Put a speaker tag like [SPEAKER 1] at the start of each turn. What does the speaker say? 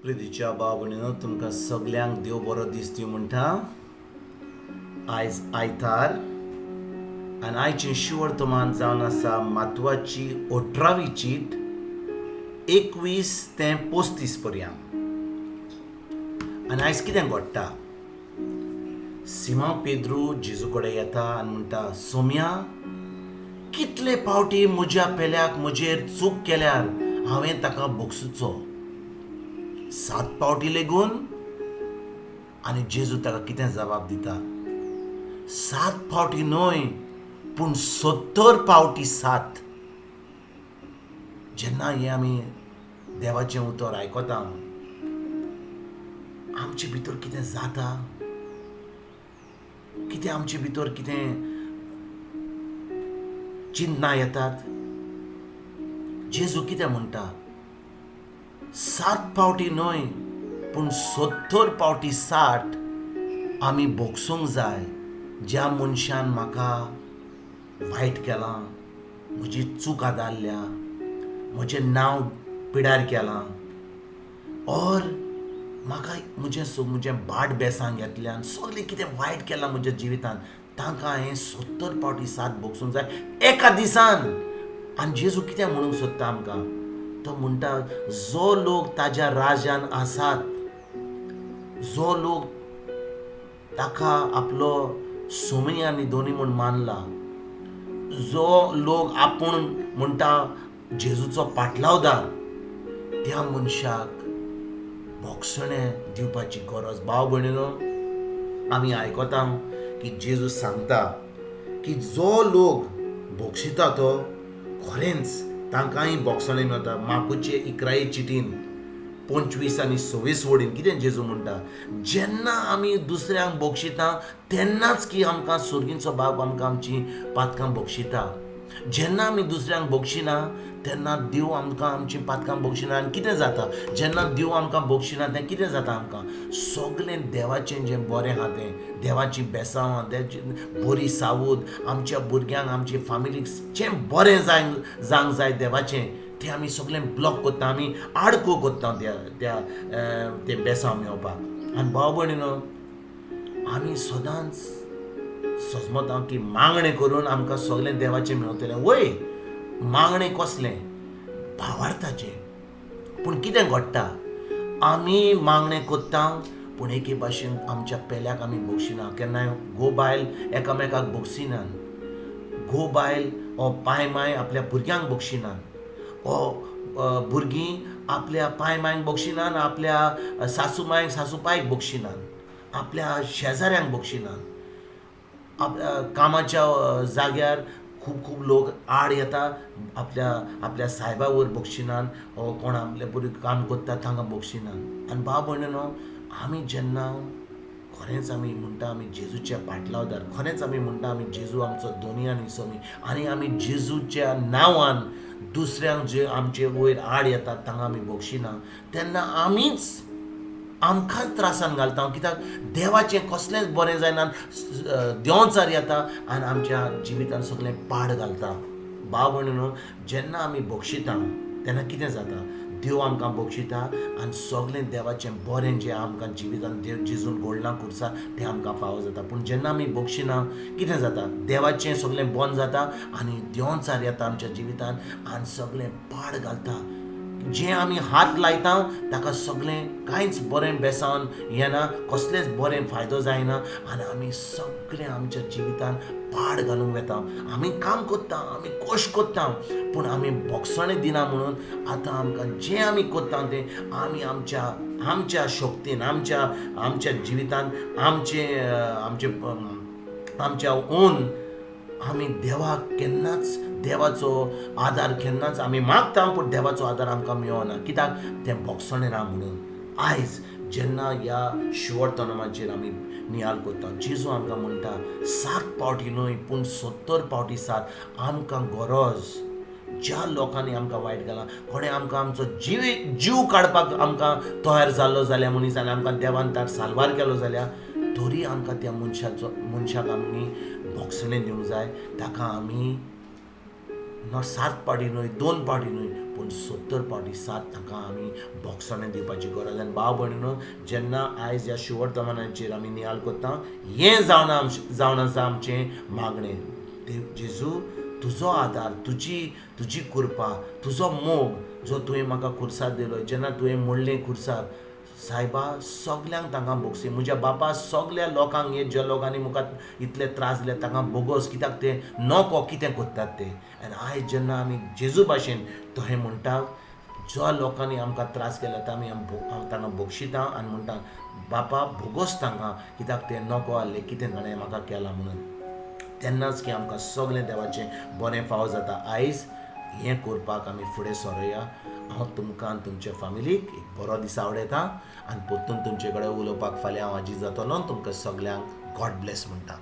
[SPEAKER 1] प्रितीच्या भाव भयणीनो, तुमकां सगल्यांक देव बरो दीस दिवं म्हणटा. आयज आयतार आनी आयचें शिवर्तमान जावन आसा मातवाची 18वी चीट, 21 ते 35 पर्यंत. आनी आयज कितें घडटा? सिमांव पेद्रू जेजू कडेन येता आनी म्हणटा, सोम्या, कितले पावटी म्हज्या पेल्याक म्हजेर चूक केल्यार हांवें ताका भोगसुचो? 7 पावटी लेगून? आनी जेजू ताका कितें जबाब दिता? 7 पावटी न्हय, पूण 70 पावटी 7. जेन्ना हें आमी देवाचें उतर आयकता, आमचे भितर कितें जाता? कितें आमचे भितर कितें चिंतना येतात? जेजू कितें म्हणटा? 7 पावटी न्हय, पूण 70 पावटी 60 आमी भोगसूंक जाय ज्या मनशान म्हाका वायट केलां, म्हजी चूक आदारल्या, म्हजें नांव पिडार केलां, ऑर म्हाका म्हजें म्हजें बाट बेसांग घेतल्यान सगळें कितें वायट केलां म्हज्या जिवितान, तांकां हांवें 70 पावटी 7 भोगसूंक जाय एका दिसान. आनी जेजू कितें म्हणूंक सोदता आमकां? तो म्हणटा, जो लोक ताज्या राजान आसात, जो लोक ताका आपलो सोमी आनी दोनी म्हूण मानला, जो लोक आपूण म्हणटा जेजूचो पाटलावदार, त्या मनशाक भोगसणें दिवपाची गरज. भाव भयणीनो, आमी आयकता की जेजू सांगता की जो लोक भोगशिता तो खरेंच तांकांय भोगसणें मेळटा. माकूचे 11 चिटीन 25 आनी 26 वडीन कितें जेजू म्हणटा? जेन्ना आमी दुसऱ्यांक भोगशिता तेन्नाच की आमकां सुर्गींचो बाब आमकां आमची पातकां भोगशिता. जेन्ना आमी दुसऱ्यांक भोगशिना तेन्ना देव आमकां आमची पातकां भोगशिना. आनी कितें जाता जेन्ना देव आमकां भोगशिना तें कितें जाता? आमकां सगळें देवाचें जें बरें आहा तें, देवाची बेसांव, देवाची बरी सावूद, आमच्या भुरग्यांक, आमच्या फामिलीक जें बरें जावंक जाय देवाचें, तें आमी सगळें ब्लॉक करता, आमी आडको करता त्या त्या तें बेसांव मेळोवपाक. आनी भाव भयणीनो, आमी सदांच सजमता की मागणें करून आमकां सगळें देवाचें मेळटलें. वय, मागणें कसलें? भावार्थाचें. पूण कितें घडटा? आमी मागणें करता पूण एके भाशेन आमच्या पेल्याक आमी भोगशिना. केन्नाय घोव बायल एकामेकाक भोगसिनात, घोव बायल ओ पाय माय आपल्या भुरग्यांक भोगशिनात, ओ भुरगीं आपल्या पाय मायक भोगशिनात, आपल्या सासू मायक सासू पायक भोगशिनात, आपल्या शेजाऱ्यांक भोगशिनात. आपल्या कामाच्या जाग्यार खूब खूब लोक आड येता, आपल्या आपल्या सायबा वयर भोगशिनात, ओ कोण आपल्या बरी काम करता तांकां भोगशिनात. आनी भाव भयणीनो, आमी जेन्ना खरेंच आमी म्हणटा आमी जेजूच्या पाटलावदार, खरेंच आमी म्हणटा आमी जेजू आमचो दोनी आनी सोमी, आनी आमी जेजूच्या नांवान दुसऱ्यांक जे आमचे वयर आड येतात तांकां आमी भोगशिना, तेन्ना आमीच आमकांच त्रासान घालता. कित्याक देवाचें कसलेंच बरें जायना, देंवचार येता आनी आमच्या जिवितान सगळें पाड घालता. भाव भयणीनो, जेन्ना आमी भोगशिता तेन्ना कितें जाता? देव आमकां भोगशिता आनी सगळें देवाचें बरें जें आमकां जिवितान देव जेजून घडलां खुर्सा तें आमकां फावो जाता. पूण जेन्ना आमी भोगशिना कितें जाता? देवाचें सगळें बंद जाता आनी देंवचार येता आमच्या जिवितान आनी सगळें पाड घालता. जें आमी हात लायता ताका सगळें कांयच बरें बेसावन येना, कसलेंच बरें फायदो जायना आनी आमी सगळें आमच्या जिवितान पाड घालूंक वता. आमी काम करता, आमी कश्ट करता, पूण आमी भोगसणें दिना म्हणून आतां आमकां जें आमी करता तें आमी आमच्या आमच्या शक्तीन, आमच्या आमच्या जिवितान, आमचे आमचे आमच्या ओन आमी देवाक केन्नाच, देवाचो आदार केन्नाच आमी मागता पूण देवाचो आदार आमकां मेळना. कित्याक? तें भोगसणें ना म्हणून. आयज जेन्ना ह्या शिवर्तनामाचेर आमी नियाल करता, जेजू आमकां म्हणटा 7 पावटी न्हय पूण 70 पावटी 7 आमकां गरज. ज्या लोकांनी आमकां वायट घालां, कोणें आमकां आमचो जीव काडपाक आमकां तयार जाल्लो जाल्यार मनीस आनी आमकां देवान तार साल्वार केलो जाल्यार तरी आमकां त्या मनशाक आमी भोगसणें दिवंक जाय. ताका आमी न 7 पावटी न्हय, 2 पावटी न्हय, पूण 70 फावटी 7 तांकां आमी भोगसणें दिवपाची गरज. आनी भाव भयणीनो, जेन्ना आयज ह्या शुवर्तमानाचेर आमी नियाळ करता, हें जावन जावन आसा आमचें मागणें. देव जेजू, तुजो आदार, तुजी तुजी कृपा, तुजो मोग जो तुवें म्हाका खुर्सार दिलो, जेन्ना तुवें म्हणलें खुर्सार, सायबा सगल्यांक तांकां भोगसी, म्हज्या बापा सगल्या लोकांक, हे ज्या लोकांनी म्हाका इतले त्रास दिले तांकां भोगोस, कित्याक ते नको कितें करतात ते. आनी आयज जेन्ना आमी जेजू भाशेन तशें म्हणटा, ज्या लोकांनी आमकां त्रास केला ते आमी तांकां भोगशिता आनी म्हणटा, बापा भोगोस तांकां, कित्याक ते नको आहले कितें ताणें म्हाका केलां म्हणून. तेन्नाच की आमकां सगळें देवाचें बरें फावो जाता. आयज हें करपाक आमी फुडें सरोया. हांव तुमकां आनी तुमच्या फामिलीक एक बरो दीस आवडयता आनी परतून तुमचे कडेन उलोवपाक फाल्यां हांव हाजीर जातलो. तुमकां सगल्यांक गॉड ब्लेस म्हणटा.